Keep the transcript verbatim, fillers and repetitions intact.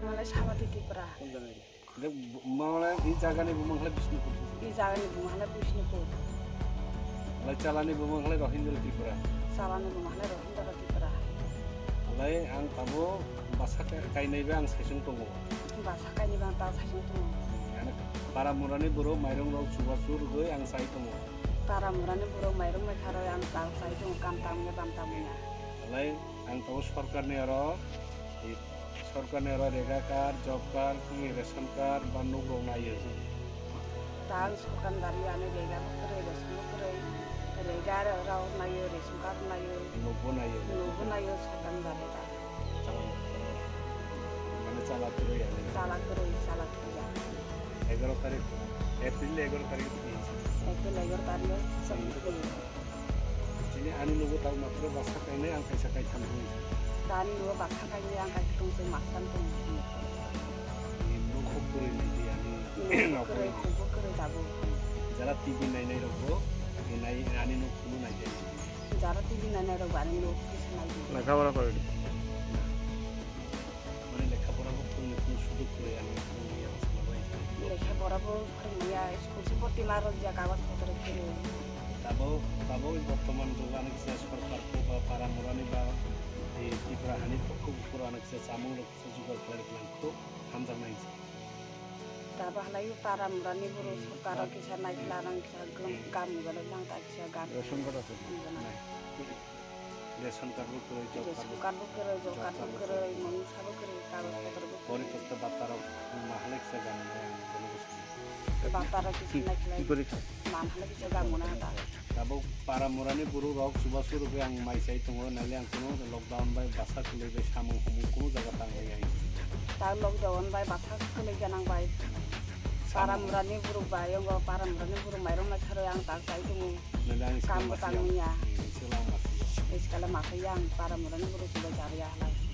Malai Sabathi Tripura. Hwnkhe bu-, mane i jagani bumung khlai Bishnupur. I jagani bumung khlai Bishnupur. Lai chalani bumung khlai Rohindra Tripura. Chalani bumung khlai Rohindra Tripura. Lai ang tabo basa ka-, kainwi bai ang saisung tongo. Basa kainwi bai ang tabo saisung tongo. Ani para murani borok mairung rok chubachu rwgwi ang chai tongo. Para murani borok mairung mai kharwi ang tabo chai tongo, kam tangwi bam tangwi ya. Lai ang tabo sorkarni oro, i sorkarni oro rega card, job card, tei ration card ba nuk rok naio. Tang sorkar ni dari ani rega bo kwrwi, ration bo kwrwi, rega rok naio, ration card naio. Nuk bo naio. Nuk bo naio sorkar ni dari ta. Ano chala kwrwi ani. Chala kwrwi, chala kwrwi ya. Egaroh tarik, April egaroh tarik. April egaroh tarik, sabit kwrwi. Chini ani nugo tang matro basa kainai ang kaisa kaitham tong. Tani nugo basa kainai ang kaisa tong se mastan tong. Ni nuk hok puri ni di ani nok puri. Nuk hok puri tabo. Jara T V nainai rok bo, ni nai ani nuk kunu nai di. Jara T V nainai rok bo ani nuk kisa nai di. Lekha pora kori. Mane lekha pora bo phwrwngni kunu sujog kwrwi, ang phwrwngmaya, ang salai. Lekha pora bo phwrwngmaya, school se boti ma rwkya, kagoj potro kwrwi. Tabo, tabo bortoman jugo ani kisa sorkar khe ba para murani ba, e, Tripura hani pokho buphuru ani kisa chamung rok kisa jugar khlai rwkha, ang kho hamjaknai. Tabo halai para murani boro sorkar kisa nai khlai rang kisa gam gam gana nang ta kisa gam. Ration card aswk. Nai. Ration card bo kwrwi, job card bo kwrwi, job card bo kwrwi, mungsa bo kwrwi, kagoj potro bo kwrwi. Porikorta bata rok ma halai kisa gam nai ang bono bwskango. Bata rok kisa nai khlai. Ki porikorta? Man halai kisa gam gana ta. Tabuk para murani borok rok chubachu rwgwi ang mai chai tongo, naile ang kunu lockdown bai bwsa kwlwi bai samung humung kunu jaga tangwi ya. Ta lockdown bai bwsa kwlwi ganang bai. Para murani borok bai, yongo para murani borok mairung mai kharwi ang tak chai tongo. Nang ang kam bo tangmani ya. Iskala masaya. Iskala masaya ang para murani borok bai chariya halai.